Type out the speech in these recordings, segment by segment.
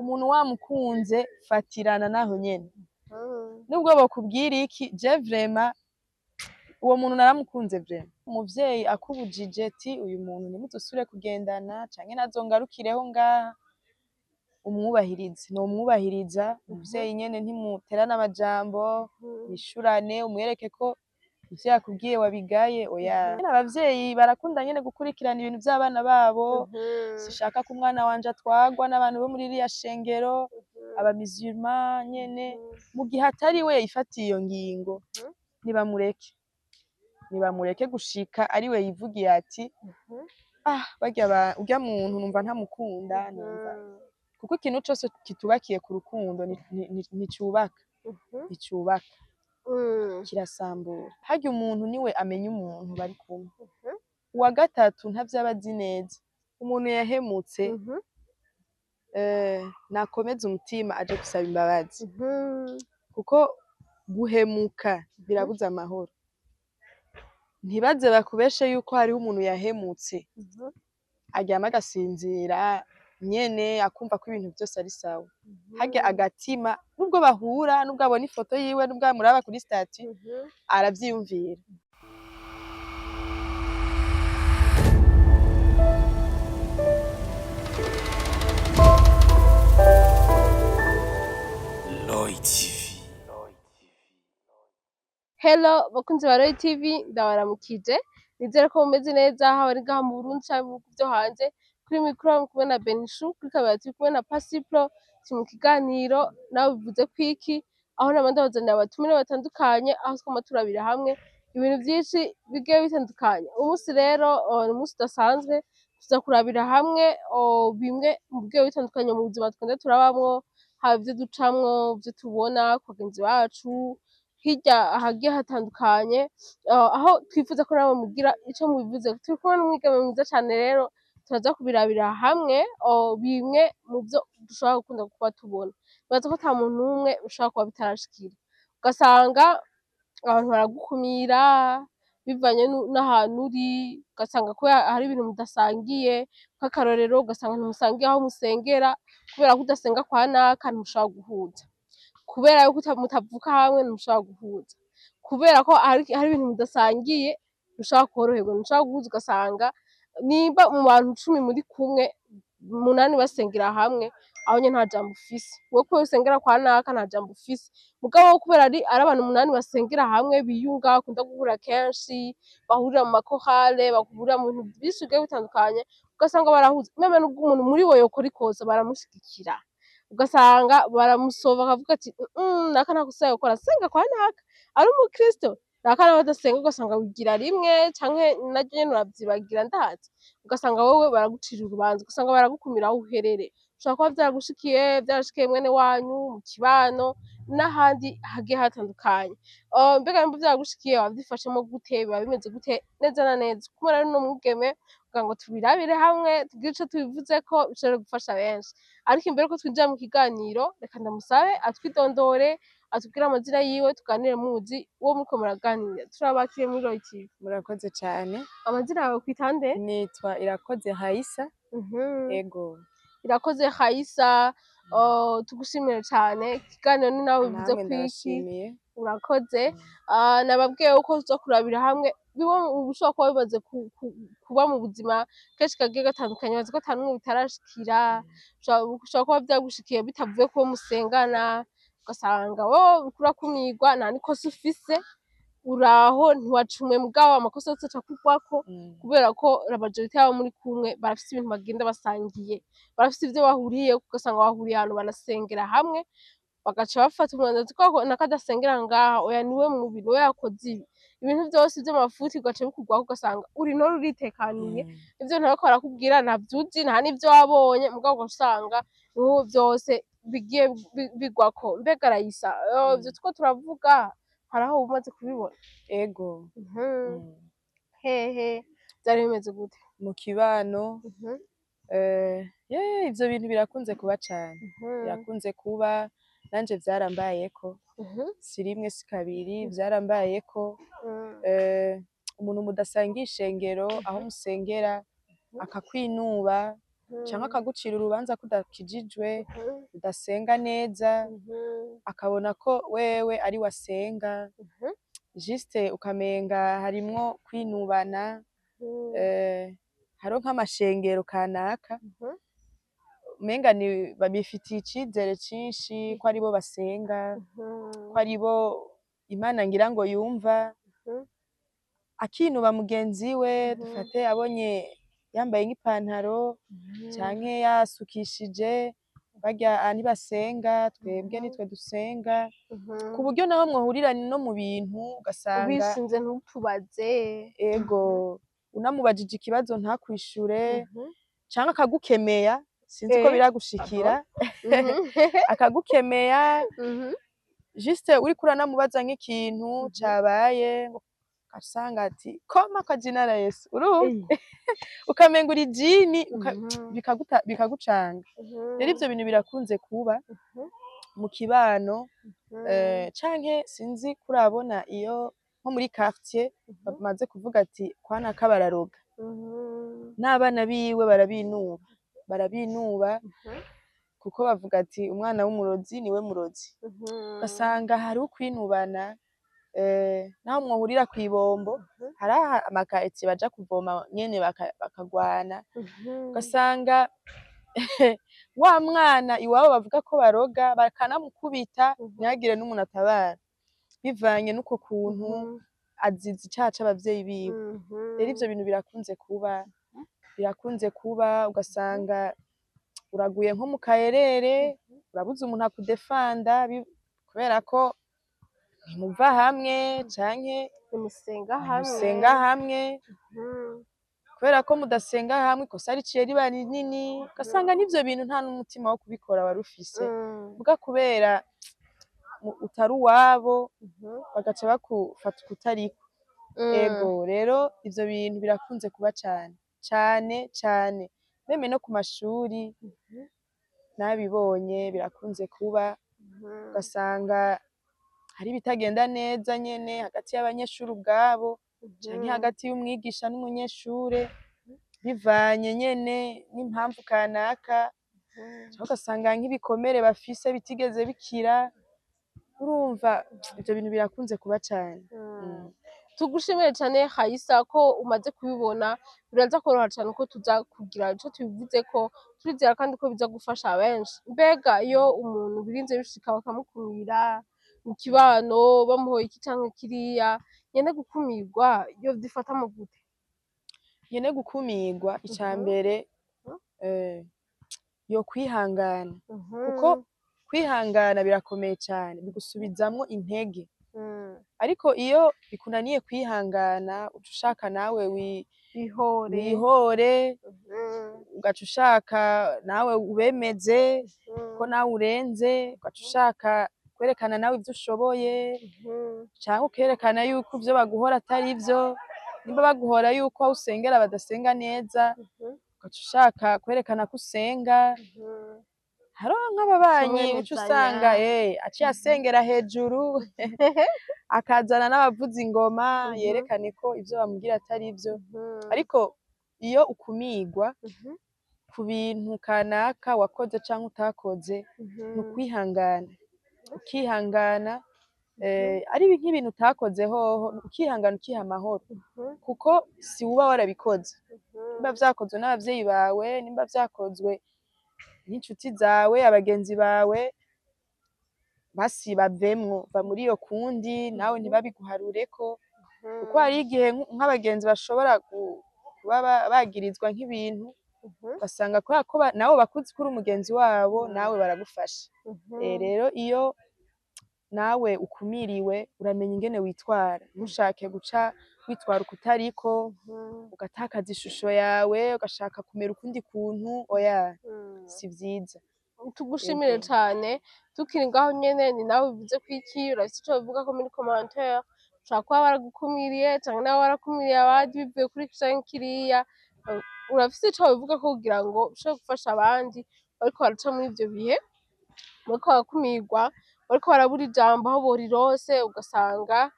Umuntu wamukunze, fatirana naho nyene. Nubwo bokubwira iki, je vraiment uwo muntu naramukunze vraiment. Umuvyeyi akubujije ati uyu muntu ntimuzosubire kugendana canke ntazongarukireho ngaha, umwubahirize. Nomwubahiriza umuvyeyi nyene, ntimuterane amajambo, mwishurane, umwereke ko ivyo yakubwiye wabigaye. Oya, abavyeyi barakunda nyene gukurikirana ibintu vy'abana babo. Sishaka ko umwana wanje atwarwa n'abantu bo muri ririya shengero, abamisulman nyene. Mu gihe atari we yifatiye iyo ngingo, nibamureke, nibamureke gushika ari we yivugiye ati ah, barya urya muntu numva ntamukunda, numva. Kuko ikintu cose kitubakiye ku rukundo nticubaka, nticubaka, kirasambura. Harya umuntu niwe amenya umuntu bari kumwe, uwa gatatu ntavyo aba azi neza. Umuntu yahemutse, nakomeze umutima aje gusaba imbabazi, kuko guhemuka birabuza amahoro. Ntibaze bakubeshe yuko hariho umuntu yahemutse aryama agasinzira nyene, akumva ko ibintu vyose ari sawa. Harya agatima, nubwo bahura, nubwo abona ifoto yiwe, nubwo amuraba kuri statut, aravyiyumvira. Lloyd TV. Hello bakunzi ba Roy TV, ndabaramukije. Nizere ko mumeze neza, haba ari ngaha mu Burundi canke mu bihugu vyo hanze. Kuri mikoro muri kumwe na Benishu, kuri kamera turi kumwe na Pasipro. Turi mu kiganiro nawe bivuze kwiki, aho naba ndabazanira abatumire batandukanye, aho twama turabira hamwe ibintu vyinshi bigiye bitandukanye. Umunsi rero ni umunsi udasanzwe, tuza kurabira hamwe bimwe mu bigiye bitandukanye mu buzima tugenda turabamwo, haba ivyo ducamwo, ivyo tubona ku bagenzi bacu, hirya ahagiye hatandukanye, aho twifuza ko namwe mugira ico mubivuze. Turi kumwe n'umwigeme mwiza cane rero, turaza kubirabira hamwe bimwe mu vyo dushobora gukunda kuba tubona. Nibaza ko ata muntu n'umwe ushobora kuba bitarashikira, ugasanga abantu baragukumira bivanye n'ahantu uri, ugasanga kubera hari ibintu mudasangiye. Nk'akarorero, ugasanga ntimusangiye aho musengera, kubera ko udasenga kwa naka ntimushobora guhuza, kubera yuko mutavuka hamwe ntimushobora guhuza, kubera ko hari ibintu mudasangiye ntushobora kworoherwa, ntushobora guhuza. Ugasanga nimba mu bantu 10 muri kumwe, 8 basengera hamwe, aho nyene nta jambo ufise wewe, kubera usengera kwa naka nta jambo ufise. Mugabo wowe kubera ari abantu 8 basengera hamwe, biyunga, bakunda guhura kenshi, bahurira mu makorale, bahurira mu bintu vyinshi bigiye bitandukanye, ugasanga barahuza. Même nubwo umuntu muri bo yokora ikosa, baramushigikira, ugasanga baramusova, bakavuga ati naka nta kosa yokora, senga kwa naka ari umukristo. Naka nawe adasenga, ugasanga wigira rimwe canke naryo nyene uravyibagira, ndazi. Ugasanga wewe baragucira urubanza, ugasanga baragukumira aho uherereye. Ushobora kuba vyaragushikiye, vyarashikiye mwene wanyu mu kibano n'ahandi hagiye hatandukanye. Mbega nimba vyaragushikiye, wavyifashemwo gute? Biba bimeze gute neza na neza? Kumwe rero n'uno mwigeme kugira ngo tubirabire hamwe, tugire ico tubivuzeko bishobore gufasha benshi. Ariko imbere yuko twinjira mu kiganiro, reka ndamusabe atwidondore, atubwire amazina yiwe, tuganire muzi uwo muriko muraganira. Turabakiriye muri Roy TV. Murakoze cane. Amazina yawe kwita nde? Nitwa Irakoze Raisa. Ego. Irakoze Raisa, tugushimire cane. Ikiganiro ni nawe bivuze Namwe kwiki. ndabashimiye. Urakoze. Nababwiye yuko tuza kurabira hamwe bimwe mu bishobora kuba bimaze kuba mu buzima kenshi kagiye gatandukanye. Bazi ko ata n'umwe bitarashikira. Bishobora kuba vyagushikiye bitavuye kubo musengana, ugasanga wowe uriko urakumirwa, nta n'ikosa ufise, uraho ntiwacumuye, mugabo amakosa yose aca akugwako, kubera ko la majorité y'abo muri kumwe barafise ibintu bagenda basangiye, barafise ivyo bahuriyeko. Ugasanga bahuriye ahantu, banasengera hamwe, bagaca bafata umwanzuro ko naka adasengera ngaha, oya niwe mubi, niwe yakoze ibi. Ibintu vyose vy'amafuti bigaca bikugwako, ugasanga uri ntore uritekaniye, ivyo ntariko barakubwira ntavyuzi, nta n'ivyo wabonye, mugabo ugaca usanga niwowe vyose bigiye bigwako. Mbega Raisa, ivyo turiko turavuga hari aho umaze kubibona? Ego. Hehe, vyari bimeze gute? Mu kibano, ivyo bintu birakunze kuba cane. Birakunze kuba, nanje vyarambayeko. Si rimwe si kabiri, vyarambayeko. Umuntu mudasangiye ishengero, aho musengera, akakwinuba. Canke akagucira urubanza ko udakijijwe, udasenga neza, akabona ko wewe ari we asenga, juste ukamenga harimwo kwinubana. Hariho nk'amashengero kanaka umenga ni babifitiye icizere cinshi ko aribo basenga, ko aribo Imana ngira ngo yumva, akinuba mugenzi we. Dufate abonye yambaye nk'ipantaro canke yasukishije, barya ntibasenga, twebwe nitwe dusenga, ku buryo naho mwohurira no mu bintu ugasanga Ubishinze ntutubaze. Ego, unamubajije ikibazo ntakwishure, canke akagukemeya, sinzi ko biragushikira, akagukemeya, juste uriko uranamubaza nk'ikintu cabaye, ugasanga ati koma kwa jina la Yesu, urumva ukamenga uri jini, bikagucanga. Rero ivyo bintu birakunze kuba mu kibano, canke sinzi kurabona iyo nko muri quartier bamaze kuvuga ati kwa naka bararoga, n'abana biwe barabinuba, barabinuba, kuko bavuga ati umwana w'umurozi niwe murozi. Ugasanga hariho ukwinubana, naho mwohurira kw'ibombo, hariho amakaritiye baja kuvoma nyene bakagwana, ugasanga wa mwana iwabo bavuga ko baroga bakanamukubita, ntihagire n'umuntu atabara, bivanye n'uko kuntu azize icaha c'abavyeyi biwe. Rero ivyo bintu birakunze kuba, birakunze kuba, ugasanga uraguye nko mu kayerere, urabuze umuntu akudefanda, kubera ko ntimuva hamwe canke ntimusenga hamwe. Ntimusenga hamwe. Kubera ko mudasenga hamwe, ikosa riciye riba rinini, ugasanga n'ivyo bintu nta n'umutima wo kubikora wari ufise, muga kubera utari uwabo, bagaca bakufata ukutariko. Ego, rero ivyo bintu birakunze kuba cane cane cane, même no ku mashuri nabibonye birakunze kuba, ugasanga hari ibitagenda neza nyene hagati y'abanyeshuri ubwabo, canke hagati y'umwigisha n'umunyeshure, bivanye nyene n'impamvu kanaka, canke ugasanga nk'ibikomere bafise bitigeze bikira. Urumva ivyo bintu birakunze kuba cane. Tugushimire cane Hayisa ko umaze kubibona, biraza koroha cane ko tuza kugira ico tubivuzeko, turizera kandi ko biza gufasha benshi. Mbega iyo umuntu birinze bishika bakamukumira mu kibano, bamuhoye iki canke kiriya, nyene gukumirwa yovyifatamwo gute? Nyene gukumirwa, ica mbere yo kwihangana, kuko kwihangana birakomeye cane, bigusubizamwo intege. Ariko iyo bikunaniye kwihangana, uca ushaka nawe Wihore. Wihore, ugaca ushaka nawe ubemeze ko nawe urenze, ugaca ushaka kwerekana nawe ivyo ushoboye, canke ukerekana yuko ivyo baguhora atari vyo. Nimba baguhora yuko aho usengera badasenga neza, ugaca ushaka kwerekana ko usenga. Hariho nk'ababanyi uca usanga aciye asengera hejuru, akazana n'abavuza ingoma, yerekane ko ivyo bamubwira atari vyo. Ariko iyo ukumirwa ku bintu kanaka wakoze canke utakoze, ni ukwihangana, ukihangana. Ari nk'ibintu utakoze hoho, ukihangana, ukiha amahoro, kuko si uba warabikoze. Nimba vyakozwe n'abavyeyi bawe, nimba vyakozwe n'inshuti zawe, abagenzi bawe, basi bavemwo, va muri iyo kundi, nawe ntibabiguharureko, kuko hariho igihe nk'abagenzi bashobora kuba bagirizwa nk'ibintu, ugasanga kubera ko nabo bakuzi ko uri umugenzi wabo, nawe baragufasha. Rero iyo nawe ukumiriwe, uramenya ingene witwara, ntushake guca witwara ukutariko, ugatakaza ishusho yawe, ugashaka kumera ukundi kuntu. Oya, si vyiza. Tugushimire Ego. cane. Tukiri ngaho nyene, ni nawe bivuze ko iki urafise ico bivuga ko muri commentaire, ushobora kuba baragukumiriye canke nawe warakumiriye abandi bivuye kuri iki canke kiriya, urafise ico bivuga ko kugira ngo ushobore gufasha abandi bariko baraca muri ivyo bihe, bariko barakumirwa, bariko barabura ijambo aho borirose, ugasanga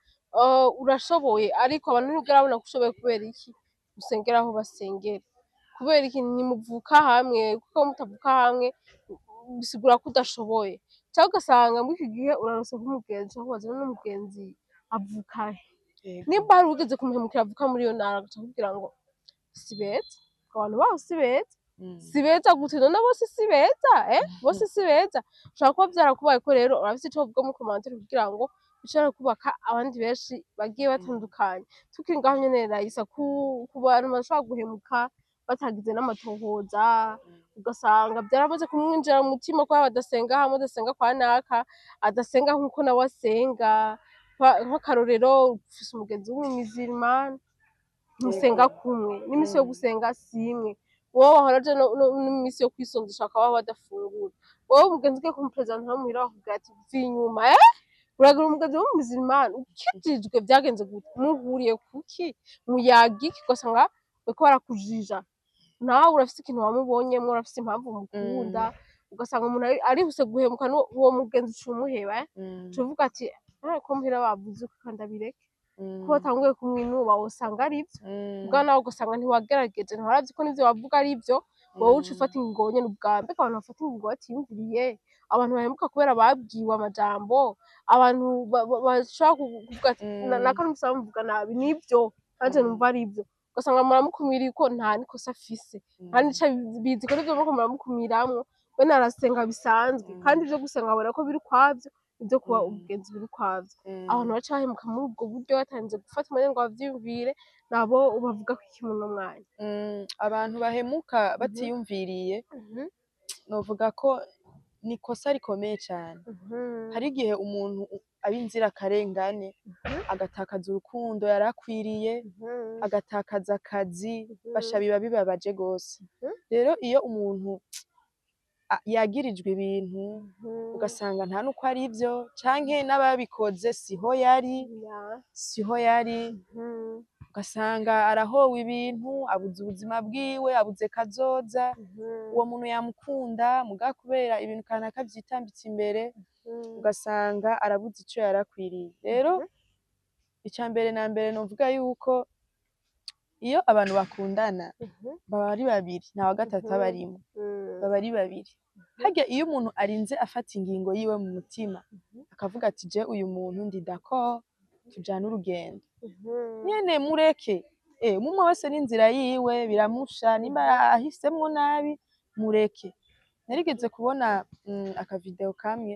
urashoboye ariko abantu ntibwarabona ko ushoboye. Kubera iki usengera aho basengera? Kubera iki? Ntimuvuka hamwe, kuko mutavuka hamwe bisigura ko udashoboye. Canke ugasanga muri iki gihe uraronse nk'umugenzi, ukamubaza: "None umugenzi avuka he?" Nimba hari uwigeze kumuhemukira avuka muri iyo ntara, agaca akubwira ngo si beza, abantu baho si beza. Si beza gute? None bose si beza? Bose si beza? Ushobora kuba vyarakubayeko. Rero urafise ico wovuga muri commentaire kugira ngo bishobore kubaka abandi benshi bagiye batandukanye. Tukiri ngaho nyene, Raisa, ku bantu bashobora guhemuka batagize n'amatohoza, ugasanga vyaramaze kumwinjira mu mutima ko badasenga hamwe, adasenga kwa naka, adasenga nkuko nawe asenga. Nk'akarorero, ufise umugenzi w'umumizirima, ntusenga kumwe, n'imisi yo gusenga si imwe. Wowe wahora uja n'imisi yo kwisonzesha, bakaba badafungura. Wowe umugenzi ugiye kumupresenta muhira, bakubwira ati: "Va inyuma." Uragira umugenzi w'umumizirima ukijijwe, vyagenze gute? Muhuriye kuki? Muyaga iki? Ugasanga bariko barakujija. Nawe urafise ikintu wamubonyemwo, urafise impamvu umukunda. Ugasanga umuntu arihuse guhemuka uwo mugenzi, uca umuheba. Uca uvuga ati: "Ah, ko muhira bavuze uko, ndabireke." Ko batanguye kumwinuba, wosanga arivyo. Mugabo nawe ugasanga ntiwagerageje, ntiwaravye ko n'ivyo bavuga ari vyo. Wowe uca ufata ingingo nyene ubwa mbega. Abantu bafata ingingo batiyumviriye, abantu bahemuka kubera babwiwe amajambo, abantu bashobora kuvuga ati: "Naka numvise bamuvuga nabi, nivyo nanje numva arivyo." Ugasanga muramukumiriye ko nta n'ikosa afise, nta n'ico bizi ko nivyo muriko muramukumiramwo. We narasenga bisanzwe, kandi ivyo gusenga abona ko biri ukwavyo, ivyo kuba ubugenzi biri ukwavyo. Abantu baca bahemuka muri ubwo buryo batanze gufata umwanya ngo bavyiyumvire, nabo bavuga ko iki muno mwanya? Abantu bahemuka batiyumviriye, novuga ko ni ikosa rikomeye cane. Hari igihe umuntu aba inzirakarengane, agatakaza urukundo yari akwiriye, agatakaza akazi, basha biba bibabaje gose. Rero iyo umuntu yagirijwe ibintu, ugasanga nta nuko ari vyo, canke n'ababikoze siho yari, siho yari, ugasanga arahowe ibintu, abuze ubuzima bwiwe, abuze kazoza. Uwo muntu yamukunda, muga kubera ibintu kanaka vyitambitse imbere, ugasanga arabuze ico yarakwiriye. Rero ica mbere na mbere, novuga yuko iyo abantu bakundana baba ari babiri, nta wa gatatu aba arimwo, baba ari babiri. Harya iyo umuntu arinze afata ingingo yiwe mu mutima, akavuga ati: "Je uyu muntu ndi d'accord, tujane urugendo," nyene mureke. Umwe wese n'inzira yiwe, biramusha. Nimba ahisemwo nabi, mureke. Narigeze kubona akavideo kamwe,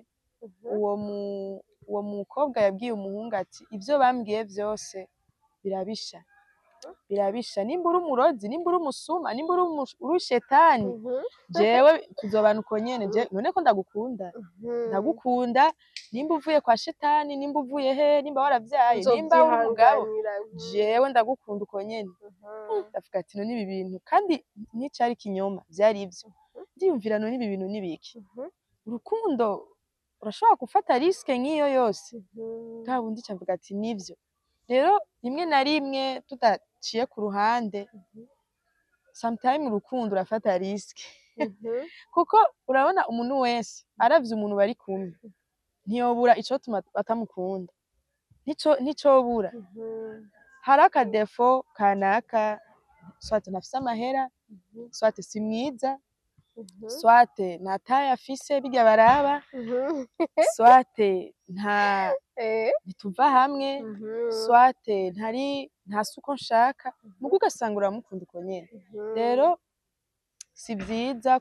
uwo mukobwa yabwiye umuhungu ati: "Ivyo bambwiye vyose birabisha, birabisha. Nimba uri umurozi, nimba uri umusuma, nimba uri shetani, jewe tuzobana uko nyene. Je none ko ndagukunda, ndagukunda. Nimba uvuye kwa shetani, nimba uvuye he, nimba waravyaye, nimba uri umugabo, Nzovyihanganira. jewe ndagukunda uko nyene." Ndavuga ati: "None ibi bintu?" Kandi nticari ikinyoma, vyari ivyo. Ndiyumvira: "None ibi bintu nibiki? Urukundo urashobora gufata risque nk'iyo yose?" Bwa bundi ca mvuga ati: "Nivyo." Rero rimwe na rimwe, tudaciye ku ruhande, sometime urukundo urafata risque, kuko urabona umuntu wese aravye umuntu bari kumwe, ntiyobura icotuma batamukunda, nticobura. Hari akadéfaut kanaka, soit ntafise amahera, soit si mwiza, soit nta taille afise birya baraba, soit nta ntituva hamwe, soit ntari ntasi uko nshaka, muga ugasanga uramukunda uko nyene. Rero si vyiza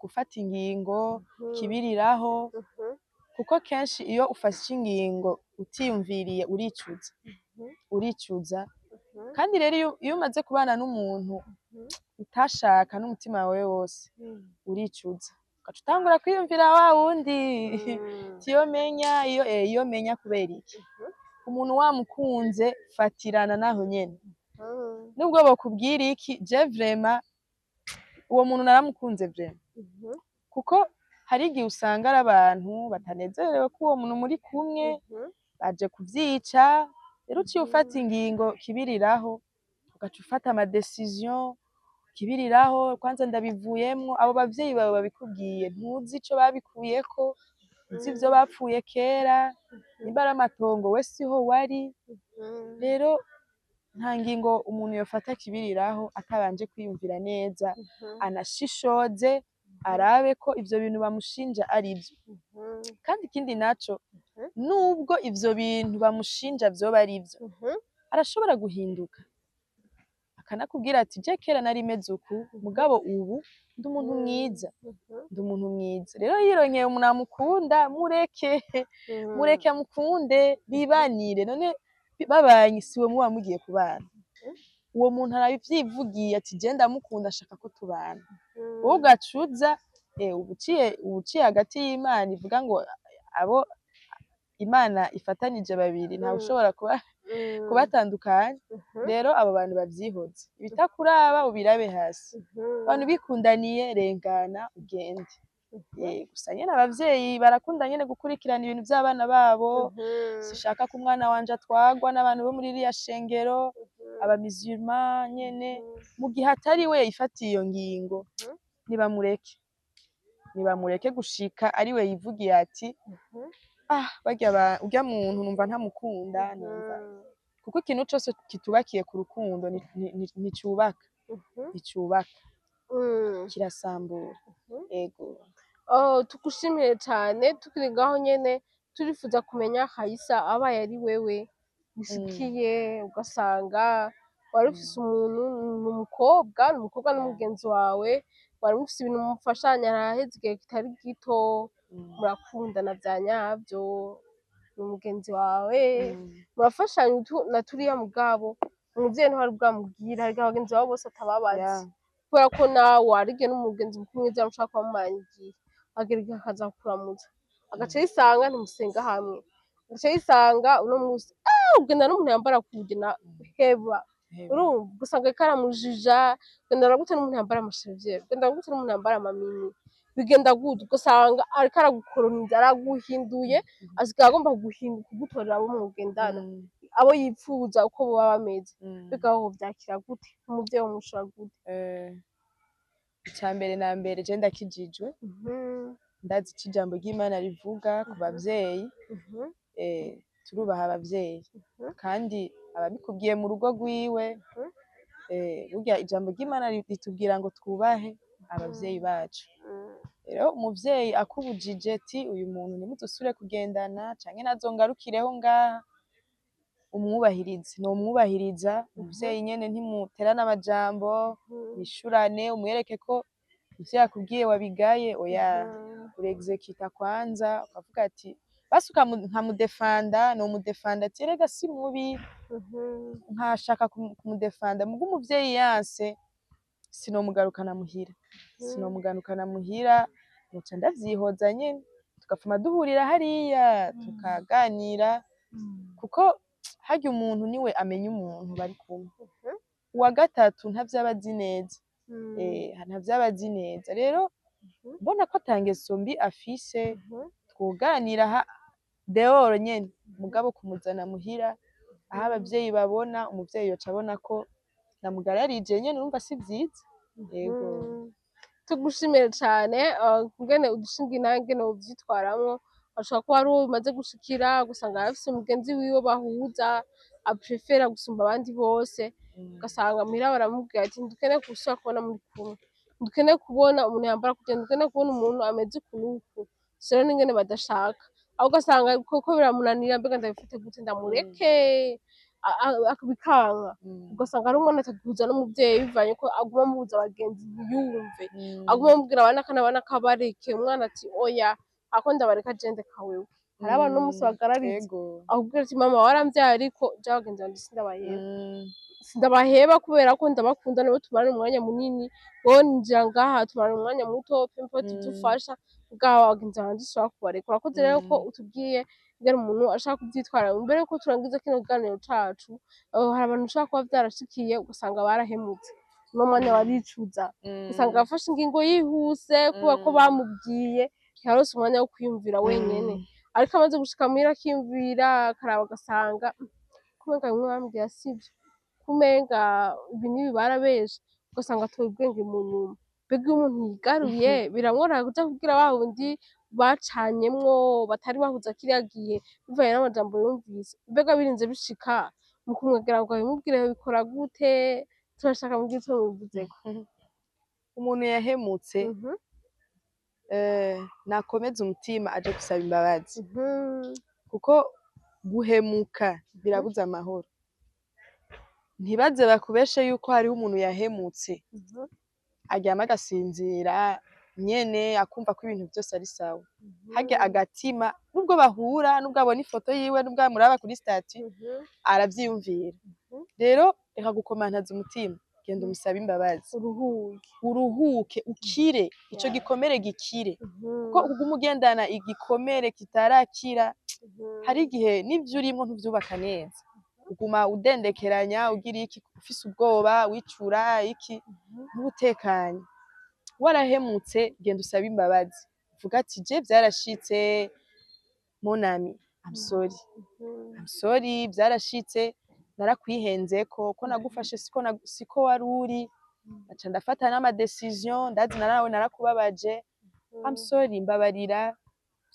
gufata ingingo kibiriraho, kuko kenshi iyo ufashe ingingo utiyumviriye, uricuza, uricuza. Kandi rero iyo umaze kubana n'umuntu utashaka n'umutima wawe wose, uricuza, ugaca utangura kwiyumvira wa wundi tiyo menya iyo iyo menya. Kubera iki? Umuntu wamukunze, fatirana naho nyene, nubwo bokubwira iki. Je vraiment uwo muntu naramukunze vraiment, kuko hari igihe usanga ari abantu batanezerewe ko uwo muntu muri kumwe, baje kuvyica. Rero uciye ufata ingingo kibiriraho, ugaca ufata ama décision kibiriraho. Kwanza ndabivuyemwo, abo bavyeyi bawe babikubwiye, ntuzi ico babikuyeko, ntuzi ivyo bapfuye kera, nimba ari amatongo, we siho wari. Rero Nta ngingo umuntu yofata akibiriraho atabanje kwiyumvira neza, anashishoze, arabe ko ivyo bintu bamushinja ari vyo. Kandi ikindi naco, nubwo ivyo bintu bamushinja vyoba ari vyo, arashobora guhinduka akanakubwira ati: "Je kera nari meze uku, mugabo ubu ndi umuntu mwiza, ndi umuntu mwiza." Rero yironkeye umuntu amukunda, mureke, mureke amukunde, bibanire. None babanye, siwe muba mugiye kubana? Uwo muntu aravyivugiye ati: "Je ndamukunda, ashaka ko tubana." Wowe ugacuza uba uciye hagati y'Imana ivuga ngo abo Imana ifatanije babiri ntawe ushobora kubatandukanya. Rero abo bantu bavyihoze, ibitakuraba ubirabe hasi. Abantu bikundaniye, rengana ugende. Gusa nyene abavyeyi barakunda nyene gukurikirana ibintu vy'abana babo. "Sishaka ko umwana wanje atwarwa n'abantu bo muri ririya shengero, abamisulman nyene." Mu gihe atari we yifatiye iyo ngingo, nibamureke, nibamureke gushika ari we yivugiye ati: "Ah, barya urya muntu numva ntamukunda, numva." Kuko ikintu cose kitubakiye ku rukundo nticubaka, nticubaka, kirasambura. Ego. Oh, tugushimiye cane. Tukiri ngaho nyene, turifuza kumenya, Hayisa, abaye ari wewe bishikiye ugasanga wari ufise umuntu, ni umukobwa n'umugenzi wawe, wari mufise ibintu mufashanya, haraheze igihe kitari gito, murakundana vya nyavyo, ni umugenzi wawe, murafashanya utu na turiya, mugabo umuvyeyi ntiwari bwamubwire. Harya abagenzi bawe bose atababazi, kubera ko nawe warigiye n'umugenzi mukuru mwiza mushobora kuba mumaranye igihe, agera igihe akaza kukuramutsa, agaca yisanga ntimusenga hamwe, agaca yisanga uno musi ugenda n'umuntu yambara kugena heba. Heba. Urumva ugasanga ariko aramujija: "Ugenda gute n'umuntu yambara amasherevere? Ugenda gute n'umuntu yambara amamini? Bigenda gute?" Ugasanga ariko aragukoroniza, araguhinduye, asigaye agomba kugutorera abo mugendana, abo yipfuza uko boba bameze. Mbega wowe wovyakira gute? Umuvyeyi womushora gute? Ica mbere na mbere, je ndakijijwe, ndazi ico ijambo ry'Imana rivuga ku bavyeyi. Turubaha abavyeyi, kandi ababikubwiye mu rugo rwiwe, burya ijambo ry'Imana ritubwira ngo twubahe abavyeyi bacu. Rero umuvyeyi akubujije ati: "Uyu muntu ntimuzosubire kugendana, canke ntazongarukireho ngaha," umwubahirize. Nomwubahiriza umuvyeyi nyene, ntimuterane amajambo, mwishurane, umwereke ko ivyo yakubwiye wabigaye. Oya, urexecuta kwanza, ukavuga ati basi nkamudefanda, nomudefanda ati: "Erega si mubi." Nkashaka kumudefanda, muga umuvyeyi yanse, sinomugarukana muhira, sinomugarukana muhira, noca ndavyihoza nyene, tugapfuma duhurira hariya tukaganira, kuko harya umuntu niwe amenya umuntu bari kumwe. Uwa gatatu ntavyo aba azi neza, ntavyo aba azi neza. Rero mbona ko ata ngeso mbi afise, twoganira dehors nyene, mugabo kumuzana muhira aho abavyeyi babona, umuvyeyi yoca abona ko namugararije nyene, urumva si vyiza. Yego. Tugushimire cane ingene udushinga intahe, ingene wovyitwaramwo. Hashobora kuba hari uwo bimaze gushikira, ugasanga arafise umugenzi wiwe bahuza, aprefera gusumba abandi bose, ugasanga muhira baramubwira ati: "Ntidukeneye gusubira kubona muri kumwe, ntidukeneye kubona umuntu yambara kurya, ntidukeneye kubona umuntu ameze uku n'uku." Rero n'ingene badashaka aho, ugasanga koko biramunanira: "Mbega ndabifate gute? Ndamureke?" Bikanka. Ugasanga ari umwana atagihuza n'umuvyeyi, bivanye ko aguma amubuza abagenzi ntiyumve, aguma amubwira abanaka n'abanaka bareke, umwana ati: "Oya, ako ndabareka, je ndeka wewe." Hariho abantu uno musi bagarariza, akubwira ati: "Mama waramvyaye, ariko jewe abagenzi banje sindabaheba, sindabaheba kubera ko ndabakunda, nabo tumarana umwanya munini. Wowe ninjira ngaha tumarana umwanya muto, peu importe ivyo ufasha, mugabo abagenzi banje sinshobora kubareka." Urakoze rero ko utubwiye ingene umuntu ashaka kuvyitwara. Mbere yuko turangiza kino kiganiro cacu, hari abantu bashobora kuba vyarashikiye, ugasanga barahemutse, uno mwanya baricuza, ugasanga yafashe ingingo yihuse kubera ko bamubwiye, ntiyaronse umwanya wo kwiyumvira wenyene. Ariko amaze gushika muhira akiyumvira, akaraba, agasanga kumenga bimwe bambwira sivyo, kumenga ibi n'ibi barabeshe, ugasanga atoye ubwenge mu nyuma. Mbega iyo umuntu yigaruye, biramworohera kuja kubwira wa wundi bacanyemwo, batari bahuza kiriya gihe, bivanye n'amajambo yumvise? Mbega birinze bishika Mu kumwegera ngo abimubwire bikora gute? Turashaka mubwire ico mubivuzeko. Umuntu yahemutse, nakomeze umutima aje gusaba imbabazi, kuko guhemuka birabuza amahoro. Ntibaze bakubeshe yuko hariho umuntu yahemutse aryama agasinzira nyene, akumva ko ibintu vyose ari sawa. Harya agatima, nubwo bahura, nubwo abona ifoto yiwe, nubwo amuraba kuri statut, aravyiyumvira. Rero reka gukomantaza umutima, genda umusabe imbabazi. Uruhuke. Uruhuke, ukire ico gikomere, gikire, kuko uguma ugendana igikomere kitarakira, hari igihe n'ivyo urimwo ntuvyubaka neza, uguma udendekeranya, ugira iki, ufise ubwoba, wicura iki, ntubutekanye. Warahemutse, genda usabe imbabazi, uvuga ati: "Je vyarashitse, mon ami, I'm sorry, I'm sorry, vyarashitse, narakwihenzeko, ko nagufashe siko siko wari uri, aca ndafata n'ama décision, ndazi nawe narakubabaje, I'm sorry, mbabarira,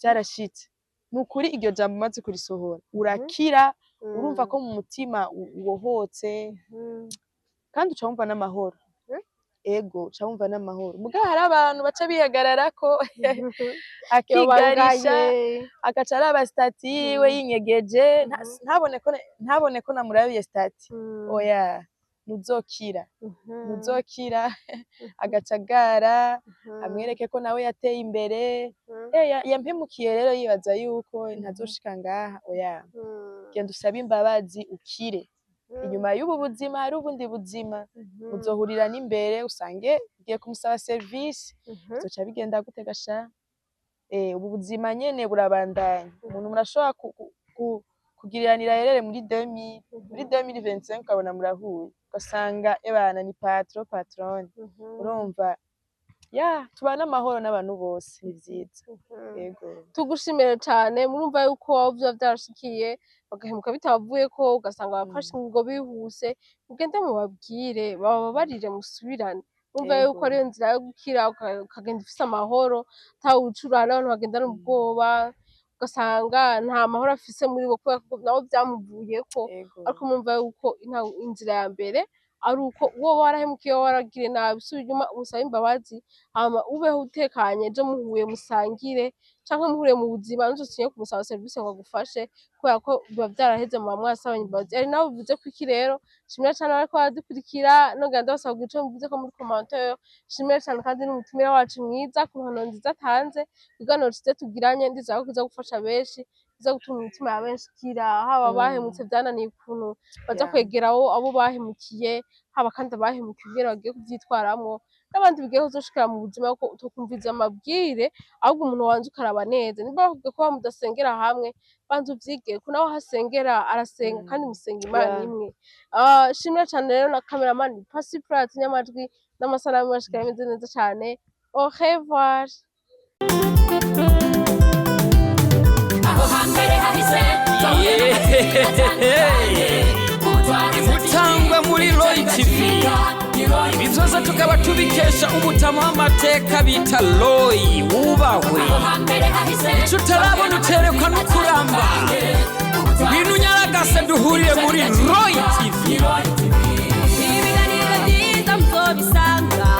vyarashitse." Ni ukuri, iryo jambo umaze kurisohora urakira, urumva ko mu mutima ubohotse, kandi uca wumva n'amahoro. Ego, uca wumva n'amahoro. Mugabo hari abantu baca bihagararako, akigarisha, Yobangaye. agaca araba statut yiwe yinyegeje, ntabone ko namurabiye statut. Oya, ntuzokira, ntuzokira. Agaca agara, amwereke ko nawe yateye imbere. Yampemukiye rero yibaza yuko ntazoshika ngaha. Oya, genda usabe imbabazi, ukire. Inyuma y'ubu buzima hari ubundi buzima, muzohurira n'imbere, usange ugiye kumusaba service, bizoca bigenda gute gasha? Ubu buzima nyene burabandanya. Umuntu murashobora kugiriranira erere muri 2000, muri 2025 ukabona murahuye, ugasanga ebana ni patron, patronne. Urumva ya tubane amahoro n'abantu bose, ni vyiza. Yego. Tugushimire cane. Murumva yuko waba vyoba vyarashikiye bagahemuka bitabavuyeko, ugasanga bafashe ingingo bihuse, mugende mubabwire, bababarire, musubirane. Urumva yuko ariyo nzira yo gukira, ukagenda ufise amahoro, atawucura. N'abantu bagendana ubwoba, ugasanga nta mahoro afise muri bo kubera ko nabo vyamuvuyeko. Ariko murumva yuko inzira ya mbere ari uko uwo warahemukiye, woba waragiriye nabi, usubira inyuma umusabe imbabazi, hama ubeho utekanye. Ejo muhuye musangire, canke muhuriye mu buzima, ntuzotinye kumusaba serivisi ngo agufashe, kubera ko biba vyaraheze, muba mwasabanye imbabazi. Ari nawe bivuze ko iki rero, shimira cane abariko baradukurikira, nongera ndabasaba kugira ico muvuze ko muri commentaire. Shimira cane kandi n'umutumire wacu mwiza ku mpanuro nziza atanze. Ikiganiro ciza tugiranye, ndizera ko kiza gufasha benshi, kiza gutuma imitima ya benshi ikira, haba abahemutse vyananiye ukuntu baza kwegera abo bahemukiye, haba kandi abahemukiye ingene bagiye kuvyitwaramwo, n'abandi bigiye kuzoshikira mu buzima, ko utokumviriza amabwire, ahubwo umuntu wanze ukaraba neza. Nimba bakubwiye ko mudasengera hamwe, banza uvyige ko nawe aho asengera arasenga, kandi musenga Imana imwe. Shimira cane rero na cameraman Pasi Prat, nyamajwi n'amasanamu bashikira ameze neza cane. Au revoir. Aho hambere hahise. Imutangwa muri Roy TV, ibi byose tukaba tubikesha umutama w'amateka bita Roy, wubahwe. Icyo utarabona uterekwa no kuramba. Ngwino unyaragase duhurire muri Roy TV. Ibiganiro byiza muzobisanga.